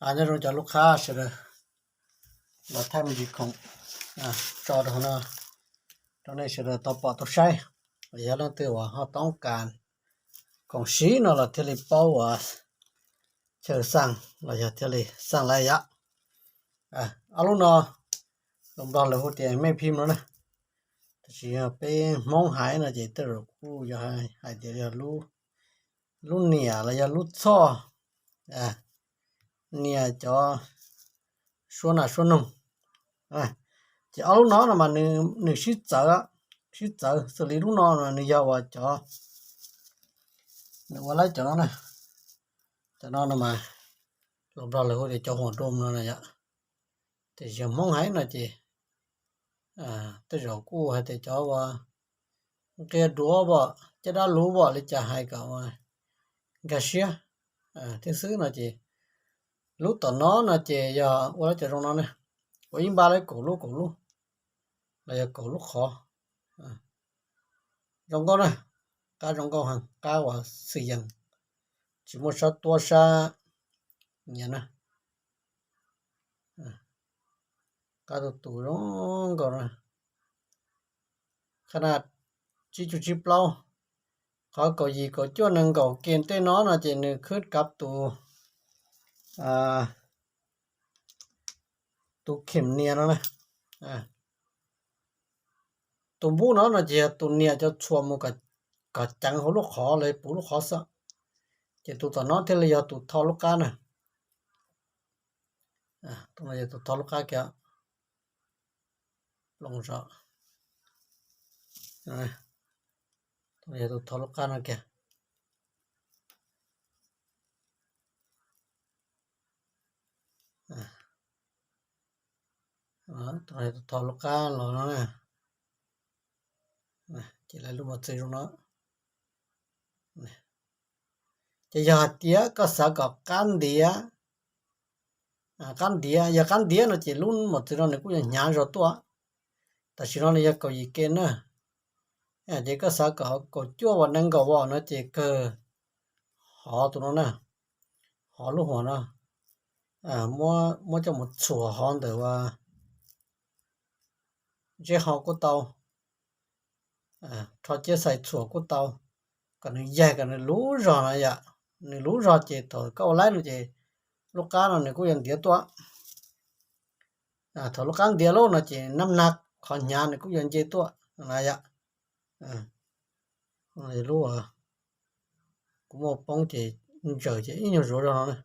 Nyob zoo cov lub qhab sawv daws, los thaij me ntsis khoom tso rau hauv no rau nej sawv daws tau pom tau saib. Yog leej twg uas ho toob kas khoom siv no los thiaj li paub uas chaw xaj los yog thiaj li xaj lawm yom. Ob lub no los Nplog lawv hu tias mej phim no na, tab sis yog peb Hmoob hais no ces tej zaum kuj yog hais tias yog lub niam los yog lub txhoj, niam cov suab nas suab noog. Ces ob lub no no mas nws sib txawv, sib txawv xws li lub no mas nws yog uas cov, nws ua lawv cov no na, cov no no mas los Nplog lawv hu tias cov huam doo no na yom. Tiam sis yog Hmoob hais no ces tej zaum kuj hais tias cov uas nqia duav vom caj dab luv vom li cas hais kom nkag siab thiab xwb no ces lub tom no no ces yog ua lawv cov zoo no ne, ua ib npab lawv kaum lub kaum lub los yog kaum lub qhov. Zoo nkauj na, qab zoo nkauj heev, qab uas xwm yees, tsis muaj sab tuab sab nyiav na. Qab tus tus zoo nkauj na. Qhab na tsib cuj tsib plaub, qhov kaum yim kaum cuaj nees nkaum ke tej no no ces nws khwb kav tus, tus khem nias no na. Tus npub no no ces yog tus nias cov txhuas mus kom ceev hauv lub qhov los puv lub qhov xwb. Ces tus tom no thiaj li yog tus tho lub qab na. Tus no yog tus tho lub qab kiag. Plooj zom. Tus no yog tus tho lub qab no kiag. Tus no yog tus tho lub qab los no na. Ces lawv lub mos txwv zoo no. Ces yog hais tias koj xav kom qab ntiav, qab ntiav, yog qab ntiav no ces lub mos txwv no nws kuj yuav hnyav zog tuaj. Tam sim no nws yog kaum yim ke na. Ces koj xav kom kaum cuaj uas nees nkaum vos no ces kawg hov tus no na, hov lub huam no, muab coj mus txhuam hov ntawm uas ntsej ho kuj tau, rho ciab xais txhuam kuj tau, kom nws yaig kom nws luv zog no yom. Nws luv zog ces thaum koj ua laib no ces lub qab no nws kuj yuav ntiav tuaj. Thaum lub qab ntiav lawm no ces nab nag qhov hnyav nws kuj yuav nce tuaj na yom. Lub kuv muaj poob ces ntsaws ces ib nyuag zuav zog no na.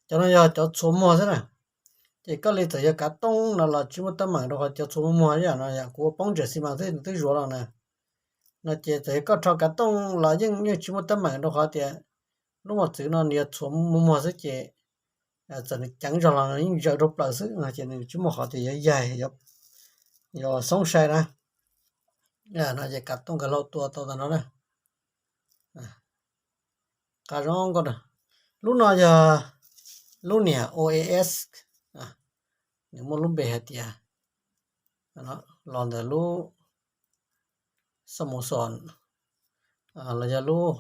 Cov no yog cov txhuas muag xwb na. Ces koj li txawm yog kav tooj no los tsis muaj teeb meem rau qhov cov txhuas muag muag ib yam no yom, kuv ua poob ntsaws xi mas xwb nws twb zuav los na. No ces txawm yog koj rho kav tooj los yeej yeej tsis muaj teeb meem rau qhov tias lub mos txwv no nws yog txhuas muag muag xwb ces txawm nws ceev zog los nws yeej ntsaws rau plaws xwb no ces nws tsis muaj qhov tias yuav yaig yuav xoob sai na. No ces kav tooj kav hlau tua tau tas no na. Qab zoo nkauj na. Lub no yog lub niam O A S, nws muaj lub npe hais tias los ntawm lub xo mus xom los yog lub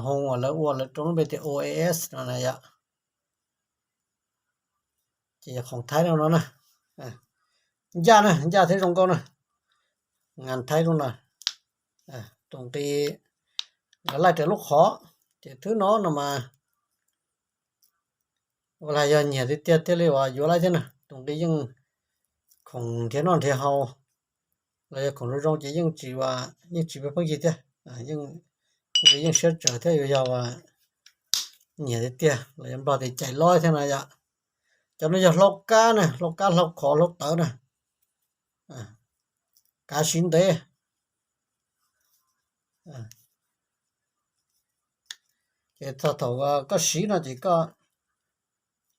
hoo uas lawv ua lawv rau lub npe tias O A S no na yom. Ces yog khoom Thaib no no na. Ncaj na, ncaj thiab zoo nkauj na. Ngas Thaib lub no, tus nqi lawv laij raws lub qhov, ces thwb no no mas ua lag yog nyiam tiag tiag thiaj li uas yuav laij thiab na. Tus nqi yeej khoom nrhiav noj nrhiav haus los yog khoom zoo zoo ces yeej tsis, yeej tsis pheej yig thiab, nqi yeej siab tsawg thiab yuav yog uas nyiam tiag tiag los yog Nplog tias cais lob thiab no yom. Cov no yog hlau kab na, hlau kab hlau khov hlau tawv na. Kav siv ntev. Ces txog thaum koj siv no ces koj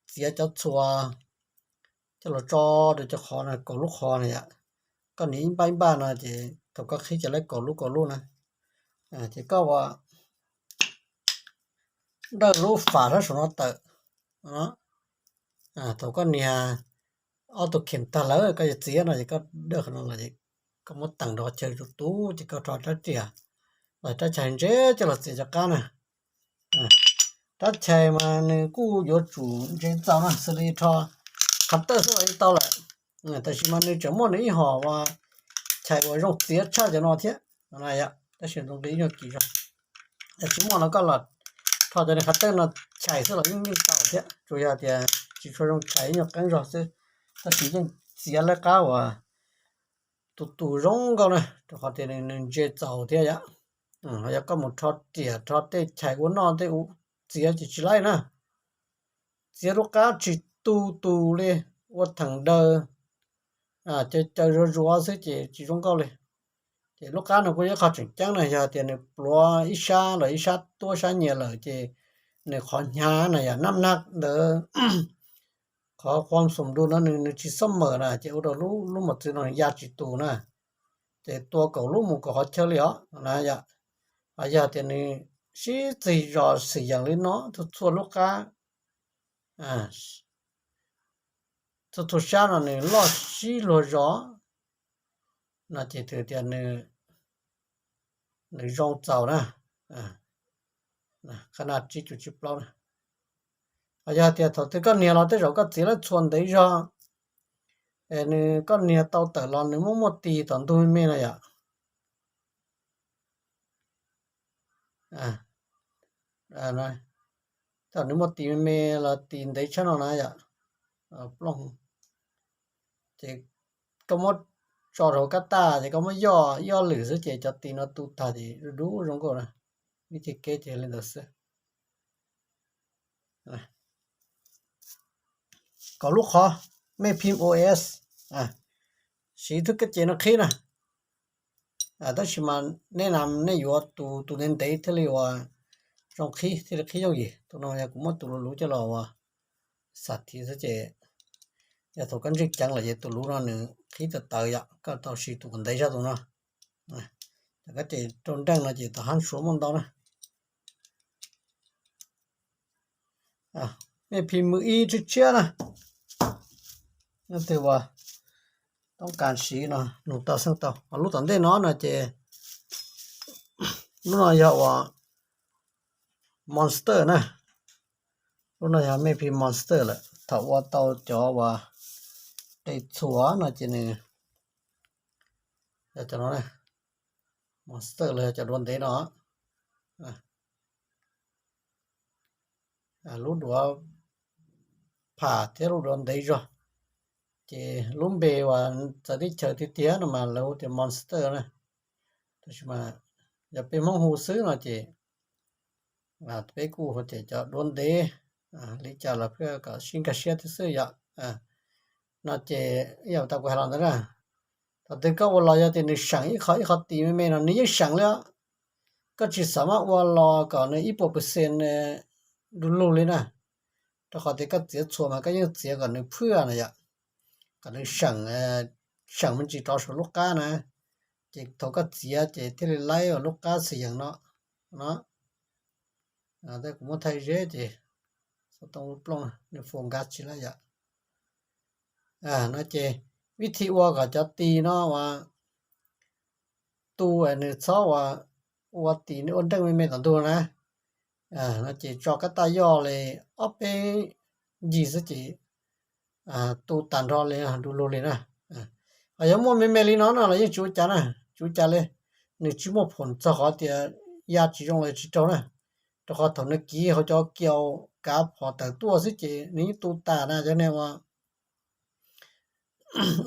txiav cov txhuas coj los tso rau cov qhov no, kaum lub qhov na yom. Koj nias ib npaj ib npaj no ces thaum koj qhib ces lawv kaum lub kaum lub na. Ces koj ua dawj lub fam sab saum no tawm. Thaum koj nias ob tug khem tag lawm koj yuav txiav no ces koj dawj qhov no los, koj muab teem rau qhov chaw tus tus ces koj rho rab riam los rab chaw ntse coj los txiav cov qab na. Rab chais mas nws kuj yuav tsum ntse txaus na, xws li rho qhov tawj xwb los yeej tau lawm. Tab sis mas nws tseem muaj nws ib hom uas chais uas zoo txiav tshaj cov no thiab. Tab sis ntoo nqi ib nyuag kim zog, yog tsis muaj no koj los rho cov qhov tawj no chais xwb los yeej yeej tau thiab, tsuas yog tias tsis tshua zoo chais, ib nyuag qeeb zog xwb. Tab sis yeej txiav lawv qab uas tus tus zoo nkauj na, rau qhov tias nws ntse txaus thiab yom. Yog koj mus rho riam rho tej chais ua noj tej ua txiav ces tsis laib na. Txiav lub qab tsis tu tus li, ua theem daws, caw caw zuav zuav xwb ces tsis zoo nkauj li. Ces lub qab no kuj yog ib qho tseem ceeb na, yog tias nws pluav ib sab los ib sab tuab sab nyias lawm ces nws qhov hnyav na yom, nab nab ntawd, qhov khuam xum du no nws nws tsis xab mawm na ces ua rau lub lub mos txwv no ya tsis tus na. Ces tua kaum lub mus kaum qhov chaw li os na yom. Yog tias nws sib txig zos xwm yees li no, txhua txhua lub qab, txhua txhua sab no nws loj sib luag zos no ces twb tias nws zoo txaus na. Qhov no tsib cum tsib plaub na. Yog tias thaum twg koj nias los tej zaum koj txiav lawv txhua ntev zog, es nws koj nias tau tawm los nws muaj muaj tis tom ntug me me no yom. Thaum nws muaj tis me me los tis ntev tshaj no na yom, plooj, ces koj muab tso rau kab taj ces koj muab yoj ib ob lwm xwb ces cov tis no tu tag ces dub zoo nkauj na. Vib thib kev ces li ntawd xwb. Kaum lub qhov, mej phim os, siv thwj kab ces no qhib na. Tab sis mas nej na nej yuav tus tus ntev ntev thiaj li uas zoo qhib, thiaj li qhib yooj yim. Tus no yog kuv muab tus luv luv coj los uas xam thiv xwb ces yog thaum koj ntswj ceev lawm ces tus luv no nws qhib tawv tawv yom, koj tau siv tus uas ntev zog tus no. Cov kab ces rau nreej no ces tom hab suav muaj ntau na. Mej phim mws ib tshiab tshiab na. Leej twg uas toob kas siv no nug tau xeeb tau. Ho lub tom ntej no no ces lub no yog uas monster na. Lub no yog mej phim monster lawm, thaum ua tau cov uas qe txhuam no ces nws, cov no, monster los yog cov duav ntev no, lub duav pham thiab lub duav ntev zog, ces lub npe uas txawv teb chaws tiag tiag no mas lawv hu tias monster na. Tab sis mas yog peb Hmoob hu xwb no ces peb kuj hu tias cov duav ntev li cas los peb kom sib nkag siab thiab xwb yom. No ces ib yam tau kuv hais los ntawd na, thaum twg koj ua los yog tias nws seem ib qho ib qho tis me me no nws yeej seem li os. Koj tsis xav maj ua los kom nws ib puas percent du lug li na, rau qhov tias koj txiav txhuam mas koj yeej txiav kom nws phwj na yom, kom nws seem, seem me ntsis rov saum lub qab na, ces thaum koj txiav ces thiaj li laib ua lub qab xwm yees no. No, tej kuv muab thaij zeb ces xov tooj lub plooj nws focus tsis lawm yom. No ces vib thib ua kom cov tis no uas tu nws txhob uas ua tis ua nreej me me tom ntug na, no ces tso kab taj yoj li ob peb ncig xwb ces tu tas nrho li du lug li na. Ho yog muaj me me li no no los yeej tsis ua cas na, tsis ua cas li. Nws tsis muaj phoom txog qhov tias ya tsis zoo los tsis raug na, rau qhov thaum nws kiv hauv cov kiau kav phom tawm tuaj xwb ces nws yeej tu tas na cov niag ua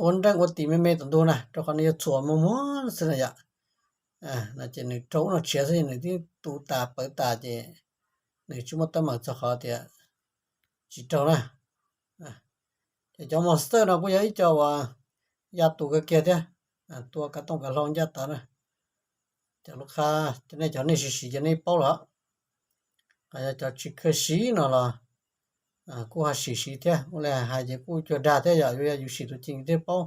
ua nreej ua tis me me tom ntug na, rau qhov nws yuav txhuam muag muag xwb na yom. No ces nws raug ub no tshiav xwb nws twb tu tas pawv tas ces nws tsis muaj teeb meem txog qhov tias tsis raug na. Ces cov monster no kuj yog ib co uas ya tus kawg kiag thiab, tua kav tooj kav hlau ncaj tas na. Cov lub qab nej cov nej siv siv ces nej paub lawm. Ho yog cov tsis kheev siv no los kuj ho siv siv thiab, ua li hais ces kuj cuag dag thiab yom, yus yog yus siv tus cim thiaj paub.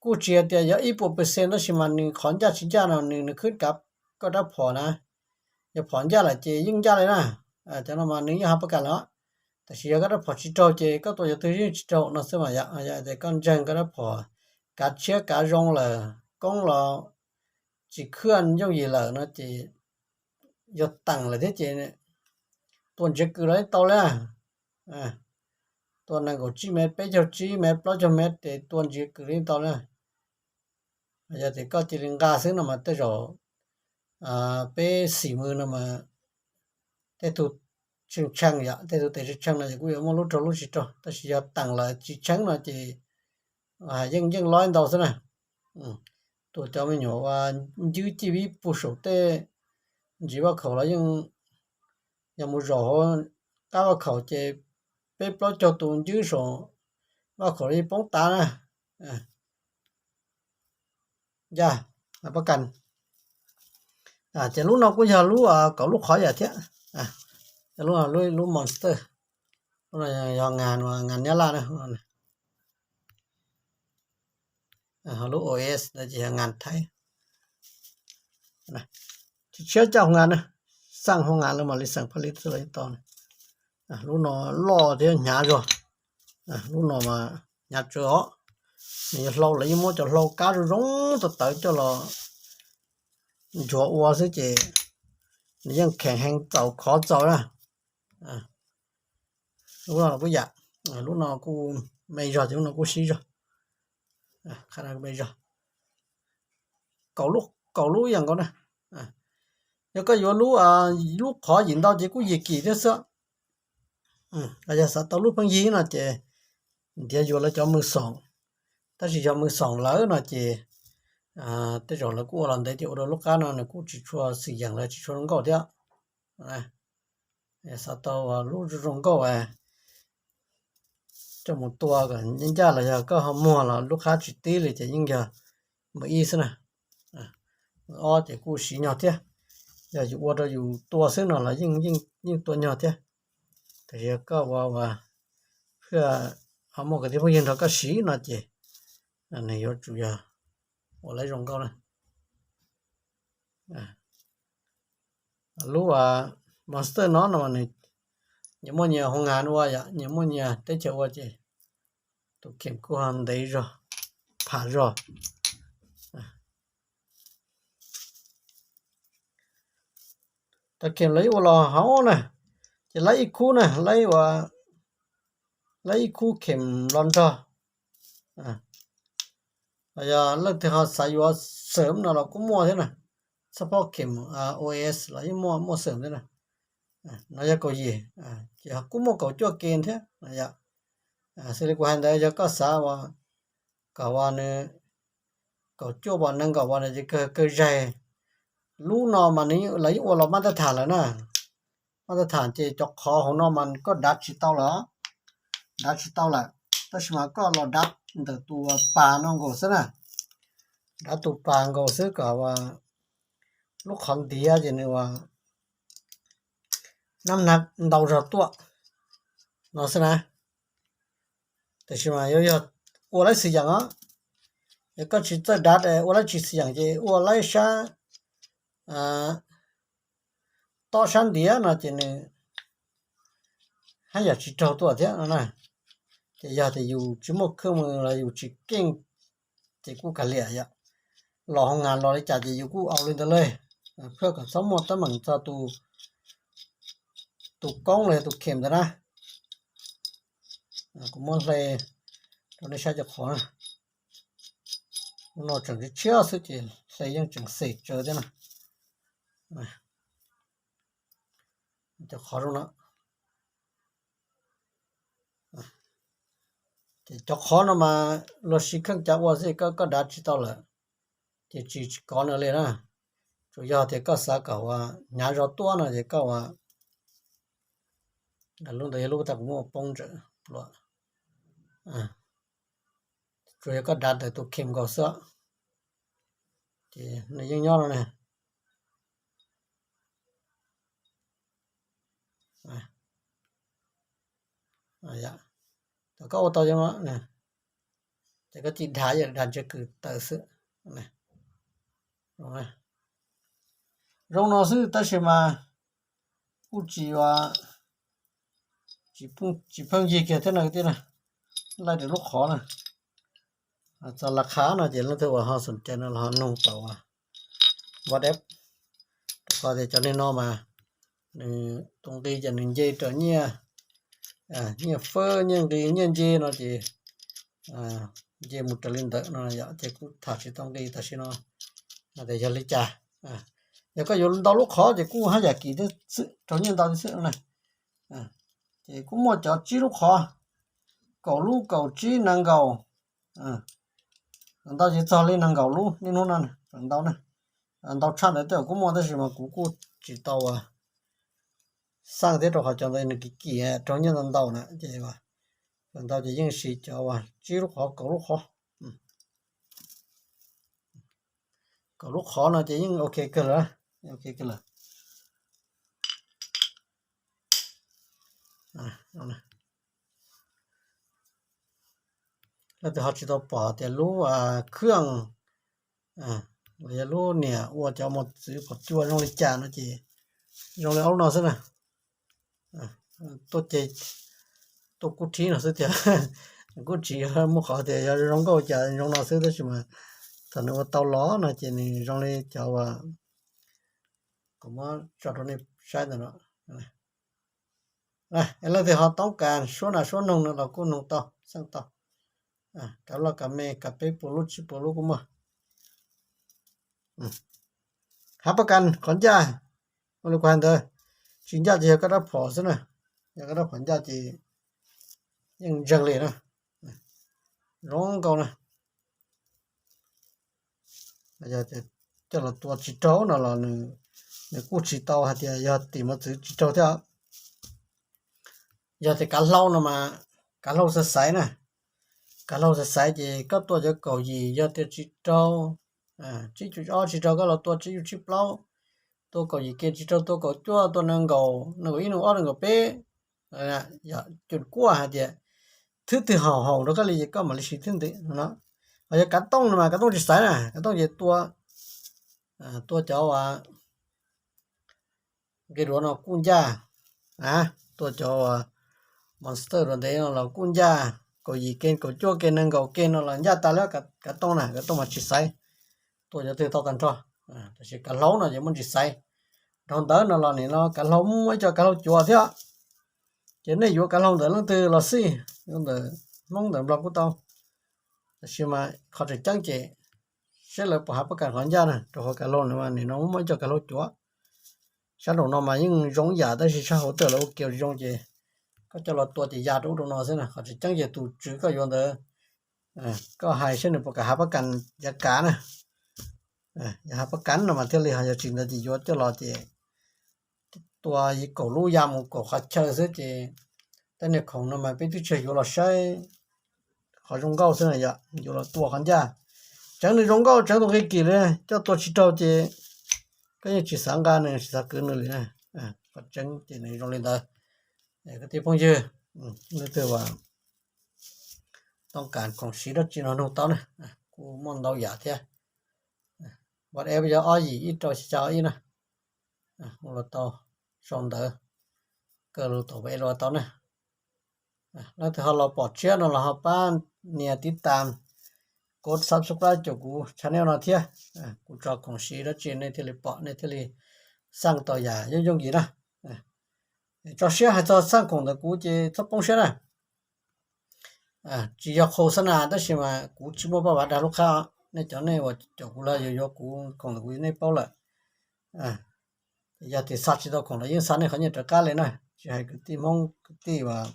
Kuj tsis hais tias yog ib puas percent tab sis mas nws qhov ncaj tsis ncaj no nws nws khwb kav koj rab phom na. Yog phom ncaj lawm ces yeej ncaj li na. Cov no mas nws yeej hab pab kas los, tab sis yog koj rab phom tsis raug ces koj tua cov twg yeej tsis raug no xwb mas yom. Yog tias koj ntseeg koj rab phom, kav tshiab kav zoo lawm, koob los tsis khwb yooj yim lawm no ces yog teem lawm thiab ces tua ntsiav kws los yeej tau li. Tua nees nkaum tsib mev, peb caug tsib mev, plaub caug mev ces tua ntsiav kws los yeej tau li. Yog tias koj cia li nqa xwb no mas tej zaum peb xim mws no mas tej tug tshee tshee yom, tej tug tes tshee tshee no ces kuj yuav muaj lub raug lub tsis raug, tab sis yog teem lawm tsis tsheeb no ces yeej yeej loib ntau xwb na. Tus cov me nyuam ua ncwb cij vib puag saum tej ntsis vaj khaum los yeej yog mus zaum hauv qab vaj khaum ces peb plaub caug tus ncwb saum vaj khaum los yeej poob tas na. Yaj, pab kas. Ces lub no kuj yog lub kaum lub qhov yam thiab. Lub, lub monster, lub no yog ngas, ngas nyab laj na. Lub os no ces yog ngas thaib. Tsis tshiab caj hoo ngas na, xeem hoo ngas lawv mam li xeem phaj lib xwb los yeej tau. Lub no loj thiab hnyav zog. Lub no mas hnyav tsawv os. Nws yog hlau, lawv yeej muab cov hlau kab zoo zoo tawv tawv coj los ntsuav ua xwb ces nws yeej kheem heev txaus khov txaus na. Lub no kuj yam, lub no kuj me zog ces lub no kuj sib zog. Qhov no me zog, kaum lub yam nkaus na. Yog koj yuav lub, lub qhov yim ntau ces kuj yim kim thiab xwb. Yog xav tau lub pheej yig no ces ntiav yuav lawv cov mws xoom, tab sis yog mws xoom lawm no ces tej zaum lawv kuj ua los ntev ces ua rau lub qab no nws kuj tsis tshua xwm yeem los tsis tshua zoo nkauj thiab. Xav tau lub zoo nkauj coj mus tua kom ncaj ncaj los yog koj ho muag los lub qab tsis tib li ces yeej yog mws ib xwb na. Mws ob ces kuj siv nyog thiab, yog yus ua rau yus tua xwb no los yeej yeej tua nyog thiab. Tab sis yog koj ua ua, ho muaj kwv tij phooj ywg nrog koj siv no ces nws yuav tsum yog ua lawv zoo nkauj na. Lub monster no no nws nyias muaj nyias hoo ngas ua yom, nyias muaj nyias teb chaws ua ces tus kheem kuj ho ntev zog, pham zog. Cov kheem lawv yeej ua los hauv na, ces laib ib khub na, laib ib khub kheem los nrog. Yog leej twg ho xav yuav xeem no los kuj muaj thiab na, xab phob kheem os los yeej muaj muaj xeem thiab na. No yog kaum yim, ces kuj muaj kaum cuaj ke thiab. Xws li kuv hais ntawd yog koj xav ua kom ua nws kaum cuaj pom nees nkaum pom no ces kawg kawg zaig. Lub no mas nws lawv yeej ua los mab tab tham lawm na. Mab tab tham ces cov qhov hauv no mas koj dav tsis tau lawm, dav tsis tau lawm, tab sis mas koj los dav ntawm tus pas no nkaus xwb na. Dav tus pas nkaus xwb kom lub qhov ntiav ces nws ua nab nag ntau zog tuaj no xwb na. Tab sis mas yuav yog ua laib xwm yeem os, yog koj tsis txawj dav ua laib tsis xwm yeem ces ua laib sab tob sab ntiav no ces nws haj yam tsis raug tuaj thiab no na. Ces yog tias yus tsis muaj khwj mus los yus tsis keej ces kuj kav liam yom. Los hoo ngas los li cas ces yus kuj au li ntawd li, phaj kom txhob muaj teeb meem txog tus koob los yog tus kheem ntawd na. Kuv muab hle rau nej saib cov qhov na. Lub no tseem tshiab xwb ces hle yeej tseem xem tsawv thiab na. Cov qhov zoo no, ces cov qhov no mas luag siv kheej cav ua xwb, koj dav tsis tau lawm ces tsis tsis kov nws li na. Tsuas yog tias koj xav kom ua hnyav zog tuaj no ces koj ua lub ntawd yog lub tag kuv muab poob ntawm pluav. Tsuas yog koj dav ntawm tus kheem nkaus xwb, ces nws yeej nyob no ne. Thaum koj ua tau zoo no, ces koj cia li dav, dav ntsiav kws tawm xwb. Zoo no xwb tab sis mas kuj tsis, tsis pheej yig kiag thiab no kwv tij na. Laij lub qhov na. Txog las khab no ces leej twg uas ho xoom cai no los ho nug tau WhatsApp, rau qhov tias cov niag no mas Nws tus nqi ces nws nce raws nyiaj, nyiaj fab, nyiaj nqi, nyiaj nce no ces nce mus raws li ntawm no yom, ces kuj tham tsis tau nqi tam sim no tias yog li cas. Yog koj yuav ntau lub qhov ces kuj haj yam kim thiab xwb, raug nyiaj ntau thiab xwb na. Ces kuj muaj cov tsib lub qhov, kaum lub, kaum tsib, nees nkaum. Ntau ces txog li nees nkaum lub niaj hnub no, ntau na. Ntau tshaj ntawd tej zaum kuj muaj tab sis mas kuv kuj tsis tau xaj thiab rau qhov cov ntawd nws kim kim raug nyiaj ntau ntau na ces ntau ces yeej siv cov uas tsib lub qhov, kaum lub qhov. Kaum lub qhov no ces yeej ok kawg lawm, ok kawg lawm. Leej twg ho tsis tau pom tias lub khwj los yog lub niam ua cov mos txwv pom cua zoo li cas no ces zoo li ob lub no xwb na. Tuaj ces tuaj kuj rhib no xwb tiag, kuj tsis muaj qhov tias yog zoo nkauj cas zoo no xwb tab sis mas thaum nws ua tau los no ces nws zoo li cov uas kuv muab tso rau nej saib ntawm no. Leej twg ho toob kas suab nas suab noog no los kuj noog tau, xeej tau. Kav loj kav me, kav peb puas lub tsib puas lub kuj muaj. Hab pab kas qhov ncaj, ua li kuv hais ntawd, tsis ncaj ces yog koj rab phom xwb na. Yog koj rab phom ncaj ces yeej ntseeg li na, zoo nkauj na. Coj los tua tsis raug no los nws kuj tsis tau hais tias yog tim mos txwv tsis raug thiab. Yog tias kav hlau no mas kav hlau xaiv xaiv na, kav hlau xaiv xaiv ces koj tua cov kaum yim yog tias tsis raug, tsib cuv ob tsis raug koj los tua tsib cuv tsib plaub, tua kaum yim ke tsis raug tua kaum cuaj, tua nees nkaum, nees nkaum ib, nees nkaum ob, nees nkaum peb, cun kuaj hais tias thwb twg haum haum rau koj li ces koj mam li siv thwb ntawd no. Ho yog kav tooj no mas kav tooj tsis xaiv na, kav tooj ces tua, tua cov uas nqi duav no kuj ncaj, tua cov uas monster duav ntev no los kuj ncaj, kaum yim ke, kaum cuaj ke, nees nkaum ke no los ncaj tas li. Kav tooj na, kav tooj mas tsis xaiv, tua cov twg tau tag nrho. Tab sis kav hlau no ces muaj ntsis xaiv. Dhau ntawd no los nim no kav hlau muaj ib co kav hlau cuav thiab. Ces nej yuav kav hlau ntawm leej twg los xij, yuav ntawm Hmoob ntawm Nplog kuj tau. Tab sis mas qhov tseem ceeb ces saib lawv puas hab pab kas qhov ncaj na, rau qhov kav hlau no nim no muaj ib co kav hlau cuav. Sab nraum no mas yeej zoo ib yam tab sis sab hauv tej lawv ua kiag zoo ces koj coj los tua ces ya rau ub rau no xwb na. Qhov tseem ceeb ces tus tswv koj yuav ntawd koj hais saib nws puas kam hab pab kas yav kav na. Yog hab pab kas no mas thiaj li, ho yog tsis ntawd ces yuav coj los ces tua kaum lub ya mus kaum qhov chaw xwb ces tej niag khoom no mas peb twb tsis yuav los saib qhov zoo nkauj xwb na yom, yuav los tua qhov ncaj. Tseev nws zoo nkauj, tseev tus nqi kim li, coj tua tsis raug ces koj yeej tsis xav nqa nws, tsis xav kwv nws li na. Qhov tseeb ces nws zoo li ntawd. Kwv tij phooj ywg, leej twg uas toob kas khoom siv dab tsi no nug tau na, kuj muaj ntau yam thiab. WhatsApp yog ob yim ib rau xya xya ib na, hu los tau, sau ntawv, kaw lus tom WhatsApp los tau na. Leej twg ho los pom tshiab no los ho pab nias tiv tam, kov subscribe caum kuv channel no thiab. Kuv tso khoom siv dab tsi nej thiaj li pom, nej thiaj li xaj tau yam yooj yooj yim na. Tso siab hais txog xaj khoom ntawm kuv ces txhob poob siab na. Tsis yog qhau xab nas tab sis mas kuv tsis muaj paj vav dag lub qhab. Nej cov nej uas caum kuv los yuav yuav kuv khoom ntawm kuv nej paub lawm. Yog tias xa tsis tau khoom los yeej xa nej qhov nyiaj rov qab li na, tsis hais kwv tij Hmoob kwv tij uas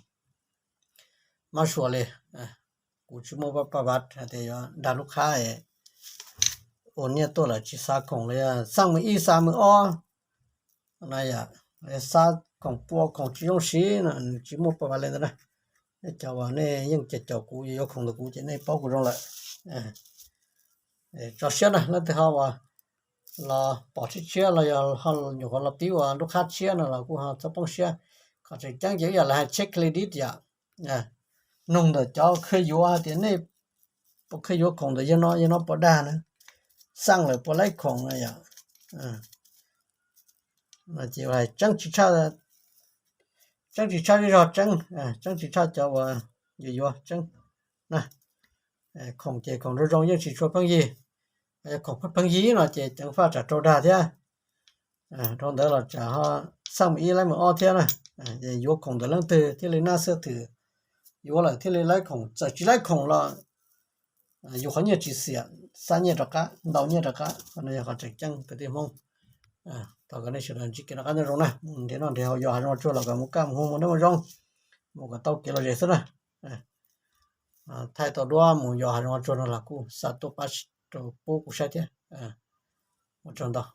mab suav li. Kuv tsis muaj paj vav hais tias yuav dag lub qhab ua nyiaj tuaj lawm tsis xa khoom li, xaj mus ib xa mus ob no yom, xa khoom pua khoom tsis yooj siv no nws tsis muaj paj vav li ntawd na. Nej cov uas nej yeej caum caum kuv yuav yuav khoom ntawm kuv ces nej paub kuv zoo lawm. Tso siab na, leej twg ho uas los pom tshiab tshiab los yog ho nyuam qhuav los pib ua lub qhab tshiab no los kuj ho txhob poob siab. Qhov tseem ceeb ces ib yam lawv hais check credit yom, nug ntawm cov khw yuav hais tias nej puas khw yuav khoom ntawm yawg no yawg no puas dag na, xaj lawm puas laib khoom na yom. Ces tseeb tsis tshaj, tseeb tsis tshaj zej zog tseeb, tseeb tsis tshaj cov uas yuav yuav tseeb na. Khoom ces khoom zoo zoo yeej tsis tshua pheej yig, khoom pheej yig no ces ceev faj tsam raug dag thiab. Rau ntawd los tsam ho xaj mus ib laib mus ob thiab na. Yuav khoom ntawm leej twg thiaj li naj xwb, twb yuav lawm thiaj li laib khoom, txawm tsis laib khoom los yus qhov nyiaj tsis xiam, xa nyiaj rov qab, ntau nyiaj rov qab. Qhov no yog qhov tseem ceeb kwv tij Hmoob. Thov kom nej sawv daws ntsib kev noj qab nyob zoo na, mus nrhiav noj nrhiav haus, yos hav zoov hav tsuag los kom mus kaj mus hu mus neb mus zoo, mus kom tau kev lom zem xwb na. Thaij tau duab mus yos hav zoov hav tsuag no los kuj xa tuaj pab rau pub kuv saib thiab. Ua tsaug ntau.